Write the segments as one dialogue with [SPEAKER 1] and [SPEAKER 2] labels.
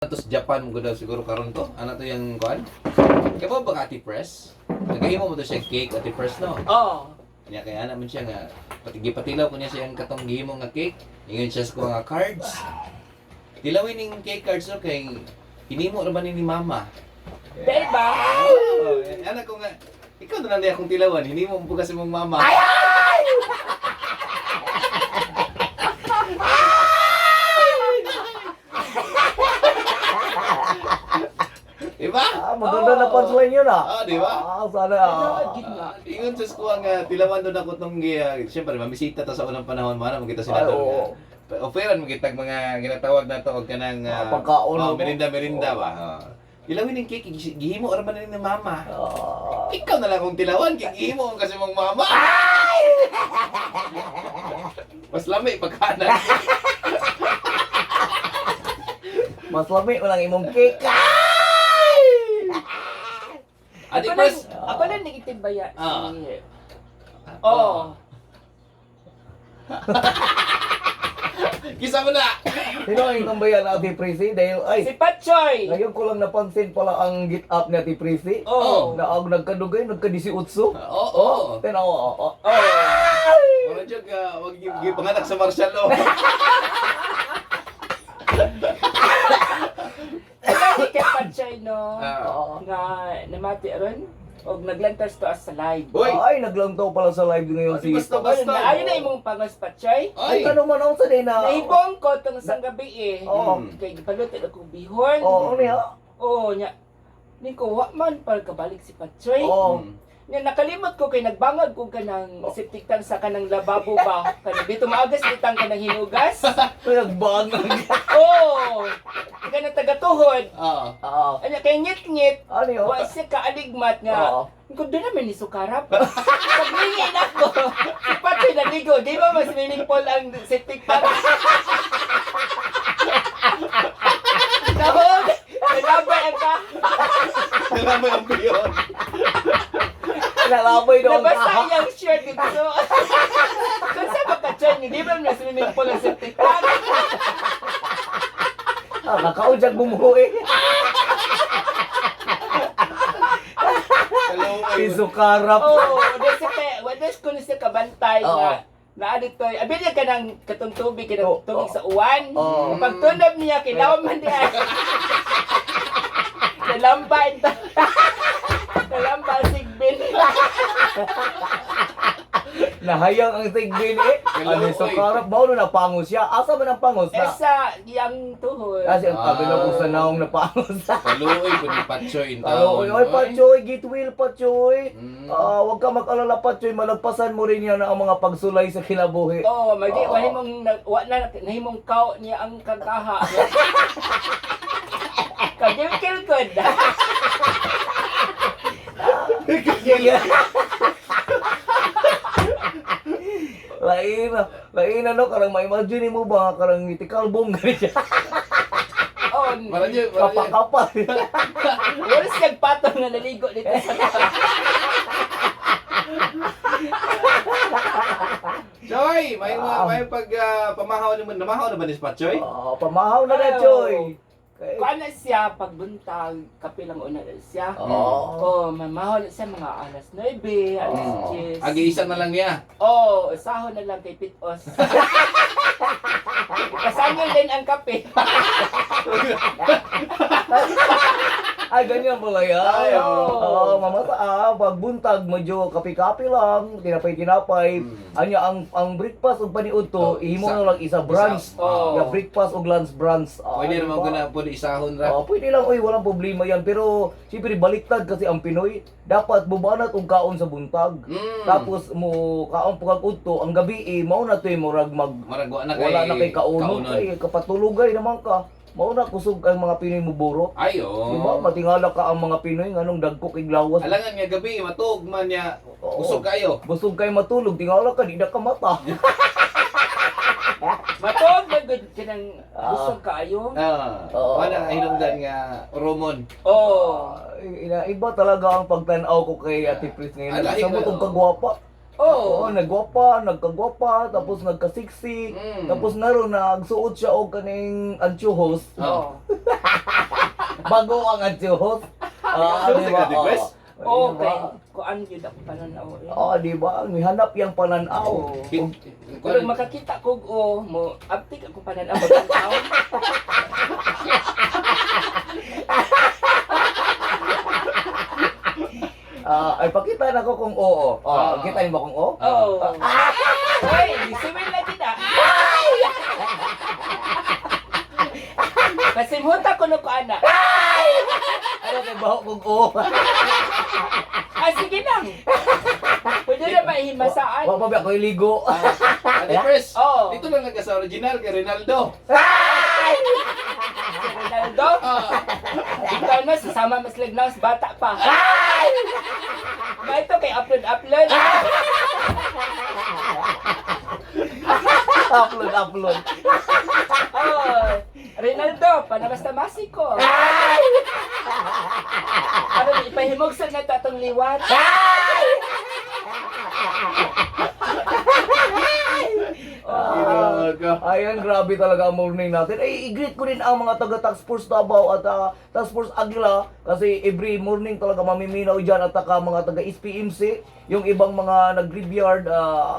[SPEAKER 1] To sa Japan mo daw siguro karon to. Ano to yung kuan? Kaya ba ba Ate Press? Nagahimo mo to siya cake, Ate Press, no?
[SPEAKER 2] Oo.
[SPEAKER 1] Kanya kaya ana man siya nga pati gipatilaw ko niya siya ang katong gihimo nga cake. Ingon siya sa kuha nga cards. Tilawin ning cake cards, no, kay hinimo ra ba ni mama.
[SPEAKER 2] Dahil ba?
[SPEAKER 1] Oh, ana ko nga ikaw na lang di akong tilawan, hinimo mo po kasi mong mama. Diba?
[SPEAKER 3] Ah, maganda na punchline yun ah.
[SPEAKER 1] Ah, di ba?
[SPEAKER 3] Ah, sana ah.
[SPEAKER 2] Gid nga.
[SPEAKER 1] Ah, ingon sa kuha nga tilawan doon ako tong siyempre mamisita ta sa unang panahon mo ana magkita sila
[SPEAKER 3] Ay,
[SPEAKER 1] doon.
[SPEAKER 3] oo.
[SPEAKER 1] Nga. Offeran mo kitag mga ginatawag na to og kanang
[SPEAKER 3] Ah, pagkaon,
[SPEAKER 1] oh,
[SPEAKER 3] no?
[SPEAKER 1] merinda merinda ba. Oh. Tilawin ning cake gihimo ra man ni mama.
[SPEAKER 3] Ah.
[SPEAKER 1] Ikaw na lang kung tilawan kay gihimo ang kasi mong mama. Mas lami pagkanan.
[SPEAKER 3] Mas lami walang imong cake.
[SPEAKER 1] Ate
[SPEAKER 2] Ako
[SPEAKER 1] Pres,
[SPEAKER 2] lang, ako lang nagitim ba ya?
[SPEAKER 1] Ah.
[SPEAKER 2] Si... Oo.
[SPEAKER 1] Kisa mo na.
[SPEAKER 3] Sino ang tambayan na Ate Prissy? Dahil ay,
[SPEAKER 2] Si Patchoy!
[SPEAKER 3] ngayon ko lang napansin pala ang get up ni Ate Prissy.
[SPEAKER 2] Oo.
[SPEAKER 3] Na ang nagkadugay, nagka-18.
[SPEAKER 1] Oo. Oh,
[SPEAKER 3] Tanaw, oo. Oh,
[SPEAKER 2] Oo.
[SPEAKER 1] Wala joke, wag gipanganak sa martial law.
[SPEAKER 2] Wala kay Patchoy, no?
[SPEAKER 1] Ah.
[SPEAKER 3] Oo.
[SPEAKER 2] Nga namati ron. Og naglantas to as sa live.
[SPEAKER 1] Uy!
[SPEAKER 3] Ay, naglantaw pala sa live ngayon
[SPEAKER 1] Ay,
[SPEAKER 3] si...
[SPEAKER 1] basta-basta.
[SPEAKER 2] Ano na, ayun na imong pangos, Patchoy.
[SPEAKER 3] Ay,
[SPEAKER 1] Ay!
[SPEAKER 3] tanong man ako sa day na...
[SPEAKER 2] Nahibong ko tong isang gabi eh.
[SPEAKER 3] Oo.
[SPEAKER 2] Kay gipaluto akong bihon.
[SPEAKER 3] Oo, ano niya?
[SPEAKER 2] Oo, nya. Ni ko wa man para kabalik si Patchoy.
[SPEAKER 3] Oo.
[SPEAKER 2] Nya nakalimot ko kay nagbangag ko kanang septic tank sa kanang lababo ba. Kanang dito maagas bitang kanang hinugas.
[SPEAKER 3] Nagbangag.
[SPEAKER 2] Oo. Kanang tagatuhod.
[SPEAKER 1] Ah.
[SPEAKER 3] Oo.
[SPEAKER 2] Anya kay ngit-ngit.
[SPEAKER 3] Ano yun?
[SPEAKER 2] Wa siya kaaligmat nga.
[SPEAKER 3] Oo.
[SPEAKER 2] Ko doon naman ni Sukarap. Paglingin ako. Si Patchoy naligo. Di ba mas swimming pool ang septic tank? Nahog! Nalabay ang ka.
[SPEAKER 1] Nalabay ang piyon.
[SPEAKER 3] Nalabay daw ang
[SPEAKER 2] Nabasa
[SPEAKER 3] kaha.
[SPEAKER 2] iyang shirt dito. Kung sa baka dyan, di ba na swimming pool ang septic tank?
[SPEAKER 3] Ah, kakaujag bumuho eh. Si Sukarap.
[SPEAKER 2] Oo, oh, wala ko na siya kabantay
[SPEAKER 3] Oo.
[SPEAKER 2] nga. Naa dito, abi niya ka ng katong tubig, kanang
[SPEAKER 3] Oo.
[SPEAKER 2] tubig sa uwan.
[SPEAKER 3] Oo.
[SPEAKER 2] Pag tunab niya, kilaw man niya. Nalamba ito. Nalamba ang sigbin.
[SPEAKER 3] Nahayang ang sigbin eh. Ano
[SPEAKER 1] Hello,
[SPEAKER 3] yung Sukarap? Bao na napangos siya. Asa man ang pangos
[SPEAKER 2] Eh
[SPEAKER 3] na?
[SPEAKER 2] sa iyang tuhod.
[SPEAKER 3] Kasi ang kabila ko sa
[SPEAKER 1] Ah.
[SPEAKER 3] naong napangos.
[SPEAKER 1] Kaluoy po ni Patchoy in
[SPEAKER 3] Hello,
[SPEAKER 1] taon.
[SPEAKER 3] oy, Pachoy, get well, Pachoy.
[SPEAKER 1] Mm.
[SPEAKER 3] Ah, wag ka mag-alala, Pachoy. Malagpasan mo rin yan ang mga pagsulay sa kinabuhi.
[SPEAKER 2] Oo, magi
[SPEAKER 3] Oo.
[SPEAKER 2] wa himong wa na nahimong kaw niya ang kangkaha. Kagilkil gud.
[SPEAKER 3] Lain na, lain na no, karang ma-imagine mo ba, karang itikalbong gani siya.
[SPEAKER 2] Oh,
[SPEAKER 1] Parang yun, parang yun.
[SPEAKER 3] Kapa-kapa.
[SPEAKER 2] wala siyang patong nga naligo dito sa
[SPEAKER 1] Choy, may mga may pag pamahaw naman, namahaw na ba ni Patchoy?
[SPEAKER 3] Ah, pamahaw na na,
[SPEAKER 2] Ayaw.
[SPEAKER 3] Choy. Kay-
[SPEAKER 2] Kuan na siya pagbuntag, kape lang una na siya.
[SPEAKER 3] Oo.
[SPEAKER 2] Oh, mamahaw na siya mga alas 9, alas 10.
[SPEAKER 1] Agi isa na lang niya.
[SPEAKER 2] Oh, sahon na lang kay Pitos. Pasangil din ang kape.
[SPEAKER 3] Ay, ganyan pala yan.
[SPEAKER 1] Ay,
[SPEAKER 2] oo.
[SPEAKER 3] Oo, mamata, ah, pagbuntag, medyo kape-kape lang, tinapay-tinapay. Anya, ang breakfast ug paniudto,
[SPEAKER 1] Oh,
[SPEAKER 3] ihimo na lang isa brunch.
[SPEAKER 1] isa.
[SPEAKER 2] Oo.
[SPEAKER 3] Ya, breakfast ug lunch brunch. Ah,
[SPEAKER 1] Pwede
[SPEAKER 3] di
[SPEAKER 1] naman
[SPEAKER 3] ba?
[SPEAKER 1] ko na po isahon ra.
[SPEAKER 3] Oh, pwede lang, oy, walang problema yan. Pero, siyempre, baliktad kasi ang Pinoy. Dapat bubanat og kaon sa buntag. Tapos, mo kaon po kag udto, ang gabi eh, mao na to'y murag mag...
[SPEAKER 1] Marag wa na kay
[SPEAKER 3] Wala na kay kaunon. Kay, kapatulugay naman ka. Mao na kusog ang mga Pinoy mo buro.
[SPEAKER 1] Ay, oh.
[SPEAKER 3] Diba? Matingala ka ang mga Pinoy nganong dagko kay lawas.
[SPEAKER 1] Alangan nga gabi matuog man niya.
[SPEAKER 3] Oo.
[SPEAKER 1] Usog kayo.
[SPEAKER 3] Busog kay matulog, tingala ka di na ka mata.
[SPEAKER 2] Matuog na gud kanang busog kaayo.
[SPEAKER 1] Ah,
[SPEAKER 3] Oo.
[SPEAKER 1] wala hinungdan nga Romon.
[SPEAKER 2] Oh.
[SPEAKER 3] Ay, ina, iba talaga ang pagtan-aw ko kay Ate Pris ngayon.
[SPEAKER 1] Ah, lahi
[SPEAKER 3] Sa mo
[SPEAKER 1] na,
[SPEAKER 3] tong
[SPEAKER 1] oo.
[SPEAKER 3] kagwapa.
[SPEAKER 2] Oo.
[SPEAKER 3] Oo, nagwapa, nagkagwapa, tapos nagka-sexy. Tapos naroon nagsuot siya og kaning anchuhos.
[SPEAKER 2] Oo.
[SPEAKER 3] Bago ang anchuhos. Ah,
[SPEAKER 1] Ano
[SPEAKER 3] di
[SPEAKER 1] sa
[SPEAKER 3] ba?
[SPEAKER 1] ka-depress?
[SPEAKER 3] Oo,
[SPEAKER 2] Oo,
[SPEAKER 3] di ba?
[SPEAKER 2] kay kuan yun ako pananaw eh.
[SPEAKER 3] Oo, di ba? Mihanap yang pananaw.
[SPEAKER 2] Oo. Pero makakita ko o mo aptik ako pananaw magtanaw.
[SPEAKER 3] Ah, ay pakita na ko kung oo. Oh, kita niyo ba kung oo?
[SPEAKER 2] Oo. Ay, suwil lagi na. Pasimhunta ko no ko ana.
[SPEAKER 3] Ano kay baho kung oo?
[SPEAKER 2] Ah, sige lang. Pwede na ba ihimasaan?
[SPEAKER 3] Wa pa ba ako iligo?
[SPEAKER 1] Ate Pres,
[SPEAKER 2] Oo.
[SPEAKER 1] dito lang lang ka sa original kay Ronaldo.
[SPEAKER 2] Si Ronaldo? Ikaw na, sasama mas lagnaw sa bata pa. Ba ito kay upload upload.
[SPEAKER 3] Upload, upload.
[SPEAKER 2] Oh, Ronaldo, panabas na masiko. Ano, ipahimugsan na ito atong liwat.
[SPEAKER 1] Ginoo ko.
[SPEAKER 3] Ayan, grabe talaga ang morning natin. Ay, i-greet ko din ang mga taga Task Force Davao at Task Force Aguila kasi every morning talaga mamiminaw dyan at taka mga taga SPMC. Yung ibang mga nag-graveyard,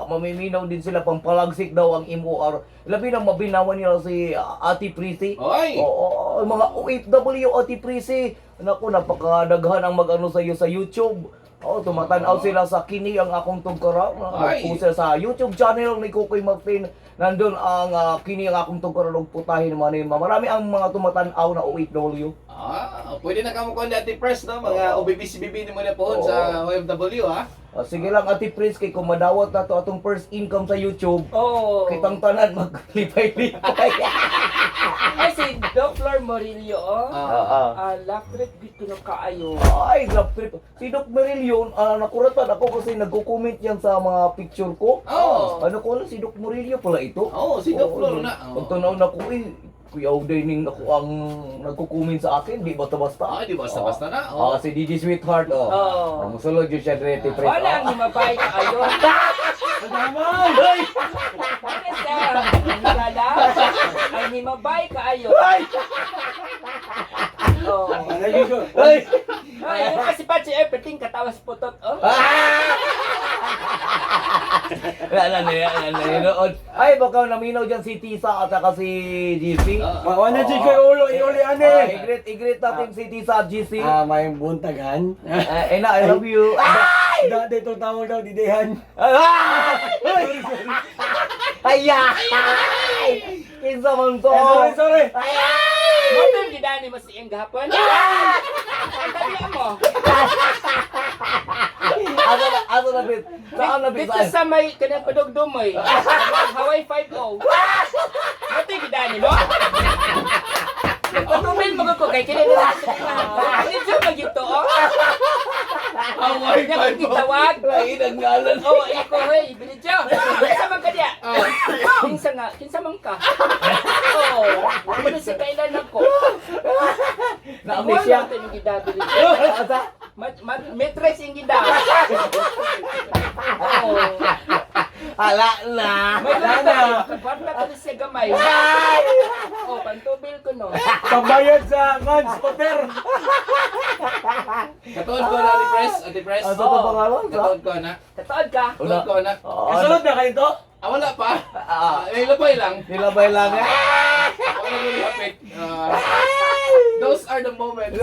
[SPEAKER 3] mamiminaw din sila, pampalagsik daw ang MOR. Labi na mabinawan nila si Ate Prissy.
[SPEAKER 1] Oy!
[SPEAKER 3] Oo, mga OFW Ate Prissy. Naku, napakadaghan ang mag-ano sa iyo sa YouTube. Oo, tumatanaw sila sa kini ang akong tugkara.
[SPEAKER 1] Ay.
[SPEAKER 3] Nagpo sila sa YouTube channel ni Kukoy Martin. Nandun ang kini ang akong tugkara og putahe naman ni Marami ang mga tumatanaw na OFW.
[SPEAKER 1] Ah, pwede na kamo kundi Ate Pres, no? Mga OBB-CBB ni mo na pohon
[SPEAKER 3] Oo.
[SPEAKER 1] sa OFW, ha?
[SPEAKER 3] Sige lang Ate Pris kay kung madawat na to atong first income sa YouTube.
[SPEAKER 2] Oh.
[SPEAKER 3] Kitang tanan maglipay-lipay.
[SPEAKER 2] Ay, si Doc Flor Morillo, oh.
[SPEAKER 1] Ah.
[SPEAKER 2] Ah, laptop dito na kaayo.
[SPEAKER 3] Ay, love trip. Si Doc Merillion, nakuratan ako kasi nagko-comment yan sa mga picture ko.
[SPEAKER 1] Oo.
[SPEAKER 3] Ano ko lang, si Doc Murillo pala ito.
[SPEAKER 1] Oo, si Doc
[SPEAKER 3] Oo,
[SPEAKER 1] Flor na. Oo.
[SPEAKER 3] Pag tanaw na ko, eh, Kuya Uday ning ako ang nagko-comment sa akin, di basta-basta.
[SPEAKER 1] Ah, di basta-basta na. Oo.
[SPEAKER 3] Ah, si DJ Sweetheart, oh.
[SPEAKER 2] Oo.
[SPEAKER 3] Oh, musulod yun siya dire, Pres.
[SPEAKER 2] Wala ang himabay kaayo.
[SPEAKER 4] Naman!
[SPEAKER 3] Ay!
[SPEAKER 2] Wala sa higala. Ang himabay kaayo.
[SPEAKER 3] Ay!
[SPEAKER 2] Oh.
[SPEAKER 3] Ay!
[SPEAKER 2] Ay, yung kasi Pachi, eh, perting katawas putot, oh.
[SPEAKER 3] Ah! Wala na, na, na, nanonood. Ay, baka naminaw dyan si Tisa at saka si GC.
[SPEAKER 1] Ah.
[SPEAKER 4] Wala na kay ulo, iuli
[SPEAKER 3] Ah,
[SPEAKER 4] ani.
[SPEAKER 3] i-greet natin si Tisa at GC.
[SPEAKER 4] Ah, may buntagan.
[SPEAKER 3] Ena, I love you. Ah!
[SPEAKER 4] Da dito tawag daw didehan.
[SPEAKER 3] Ah! Ay! Ay! Kinsa man to?
[SPEAKER 4] Eh, sorry, sorry.
[SPEAKER 2] Mo yung gidani mo si Iyang gahapon. Ang dami mo.
[SPEAKER 3] Asa na, bit? Saan na, bit?
[SPEAKER 2] Dito
[SPEAKER 3] Saan?
[SPEAKER 2] sa may kanang padugdumoy. Hawaii 5-0. Mo yung gidani mo. Patubil mo ko kay kini na sa Medyo magito oh.
[SPEAKER 1] Hawaii
[SPEAKER 2] Nya kung
[SPEAKER 1] 5-0.
[SPEAKER 2] gitawag.
[SPEAKER 3] Lain ang ngalan.
[SPEAKER 2] Oh, iko hey, binidyo. Kinsa man ka diya? Kinsa nga, kinsa man ka? Oh, ano sa kailan ako?
[SPEAKER 3] Na-miss siya.
[SPEAKER 2] Wala tayong gidado dito.
[SPEAKER 3] Asa?
[SPEAKER 2] Matres yung gida. Oh.
[SPEAKER 3] Hala na.
[SPEAKER 2] May na. Kagwarta ko siya gamay. Oh, pantubil ko no.
[SPEAKER 4] Pambayad sa kan scooter.
[SPEAKER 1] Katuon ko na, Ate Pres. Ate Pres.
[SPEAKER 3] Asa to pangalan? Sa?
[SPEAKER 1] Katuon ko na.
[SPEAKER 2] Katuod ka.
[SPEAKER 1] Katuon ko na.
[SPEAKER 3] Oo,
[SPEAKER 4] Kasunod na kayo to?
[SPEAKER 1] Ah, wala pa.
[SPEAKER 3] Ah,
[SPEAKER 1] Ah, may labay lang.
[SPEAKER 3] nilabay lang.
[SPEAKER 1] Wala nang hapit. Ah, those are the moments.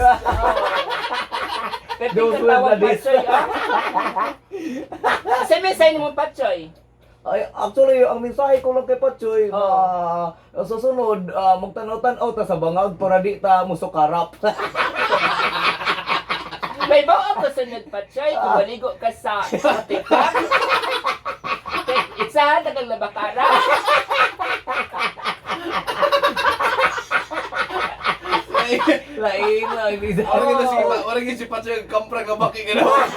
[SPEAKER 2] Pwede
[SPEAKER 3] Those
[SPEAKER 2] kang
[SPEAKER 3] were
[SPEAKER 2] tawag
[SPEAKER 3] the days.
[SPEAKER 2] patsoy, ah. Sa mensahe mo patsoy.
[SPEAKER 3] Ay, actually, ang mensahe ko lang kay Patchoy,
[SPEAKER 2] Oo.
[SPEAKER 3] na susunod, magtanaw-tanaw ta sa bangag para di ta musukarap.
[SPEAKER 2] May bawa ko sunod patsoy kung maligo ka sa TikTok. Itsahan na kang labakara.
[SPEAKER 3] Lain lang.
[SPEAKER 1] Orang kita si orang kita si Patsoy kampra ka baki gano'n.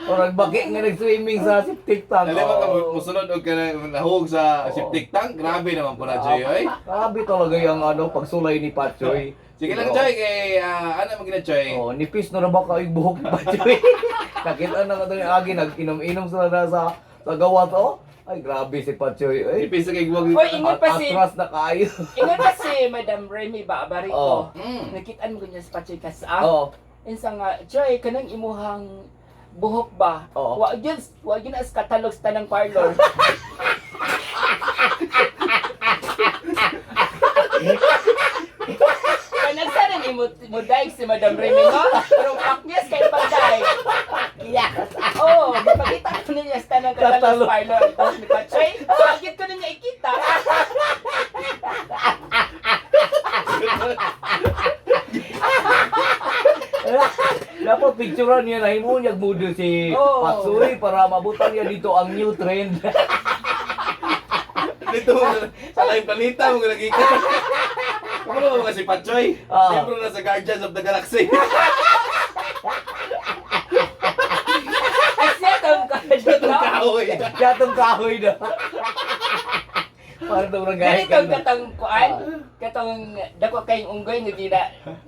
[SPEAKER 3] Murag baki nga nag-swimming sa septic tank.
[SPEAKER 1] Dali ba ka
[SPEAKER 3] Oo.
[SPEAKER 1] musunod og ka nahug sa septic tank? Grabe naman po na, Choy, oy.
[SPEAKER 3] Grabe talaga yung ano, pagsulay ni Patchoy.
[SPEAKER 1] Sige lang, Choy, kay ano mo gina, Choy?
[SPEAKER 3] Oh, nipis na ra ba kayo buhok ni Patchoy? Nakita na ka ni Agi, nag-inom-inom sila na sa gawas, oh. Ay, grabe si Patchoy, eh.
[SPEAKER 1] Nipis na kay guwag.
[SPEAKER 2] Oy, ingon pa si
[SPEAKER 3] Atras na kayo.
[SPEAKER 2] ingon pa si Madam Remy ba Bariko.
[SPEAKER 3] Oo.
[SPEAKER 2] Nakitaan mo niya sa Patchoy kas ah.
[SPEAKER 3] Oh,
[SPEAKER 2] Insa nga, Joy, kanang imuhang buhok ba?
[SPEAKER 3] Oo.
[SPEAKER 2] Wa gyud as katalog sa tanang parlor. Kanang sa rin imo mo daig si Madam Remy no? Pero pakyas kay pagdaig.
[SPEAKER 3] Yes.
[SPEAKER 2] Oh, gipakita ko niya sa tanang katalog
[SPEAKER 3] Katalog.
[SPEAKER 2] sa parlor. Tapos ni Patchoy, bakit ko niya ikita?
[SPEAKER 3] Dapat picturean niya na himo niya model si
[SPEAKER 2] Oo.
[SPEAKER 3] Patsoy para mabutan niya dito ang new trend.
[SPEAKER 1] Dito sa laing planeta mo nagika. Ano ba si Patchoy?
[SPEAKER 3] Ah.
[SPEAKER 1] Siyempre na sa Guardians of the Galaxy.
[SPEAKER 2] Ay siya tong
[SPEAKER 1] Siya tong kahoy.
[SPEAKER 3] Yatong kahoy na. Para itong rangay
[SPEAKER 2] Ganitong katong kuan, katong dako kayong unggoy nga gina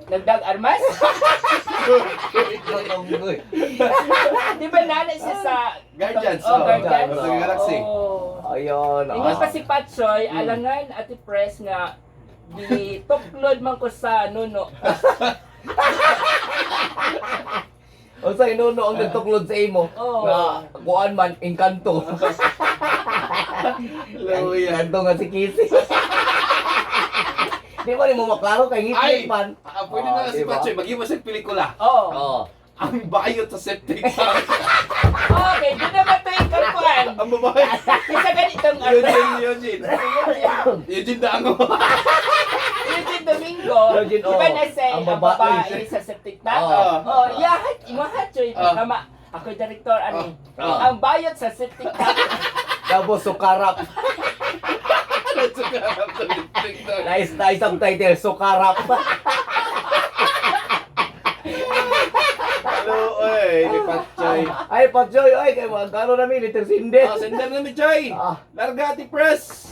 [SPEAKER 2] nagdag armas. Di ba nana siya sa
[SPEAKER 1] Guardians,
[SPEAKER 2] Oh,
[SPEAKER 1] oh.
[SPEAKER 2] Guardians
[SPEAKER 1] Of the Galaxy.
[SPEAKER 2] Oh.
[SPEAKER 3] Ayun.
[SPEAKER 2] Ingon
[SPEAKER 3] Ah.
[SPEAKER 2] pa si Patchoy, alangan ati press nga gituklod man ko sa nuno.
[SPEAKER 3] O sa inuno ang nagtuklod sa imo.
[SPEAKER 2] Oo.
[SPEAKER 3] Nga kuan man engkanto.
[SPEAKER 1] Hallelujah.
[SPEAKER 3] Engkanto nga si Kisi. Di ba ni mo maklaro kay
[SPEAKER 1] Ay!
[SPEAKER 3] ngipit man.
[SPEAKER 1] Ah, pwede na
[SPEAKER 3] Ah,
[SPEAKER 1] lang si
[SPEAKER 3] di ba?
[SPEAKER 1] Patchoy. Mag-iwas sa pelikula.
[SPEAKER 2] Oh.
[SPEAKER 3] Oo.
[SPEAKER 1] Ang bayot sa septic tank.
[SPEAKER 2] Okay, di na ba ito yung kuan?
[SPEAKER 1] Ang babae.
[SPEAKER 2] Isa ganitong armas.
[SPEAKER 1] Eugene, Eugene. Eugene Dango.
[SPEAKER 2] Eugene Domingo,
[SPEAKER 3] Eugene,
[SPEAKER 2] di ba
[SPEAKER 3] oh.
[SPEAKER 2] nasa
[SPEAKER 3] Ang
[SPEAKER 2] ang
[SPEAKER 3] babae.
[SPEAKER 2] babae sa septic tank?
[SPEAKER 3] Oo.
[SPEAKER 2] Oh, yahat, imahat choy.
[SPEAKER 1] Ah.
[SPEAKER 2] Tama. Ako director ani.
[SPEAKER 3] Ah.
[SPEAKER 2] Ang bayot sa septic tank.
[SPEAKER 3] Tapos sukarap.
[SPEAKER 1] Nagsukarap sa septic tank.
[SPEAKER 3] Nice, nice ang title, sukarap.
[SPEAKER 1] Hello, oy. Ni Patchoy.
[SPEAKER 3] Ay, Patchoy, ay, kay magkano namin, liter sinde.
[SPEAKER 1] Oh, sender na ni Choy.
[SPEAKER 3] Ah.
[SPEAKER 1] Larga, Ati Press.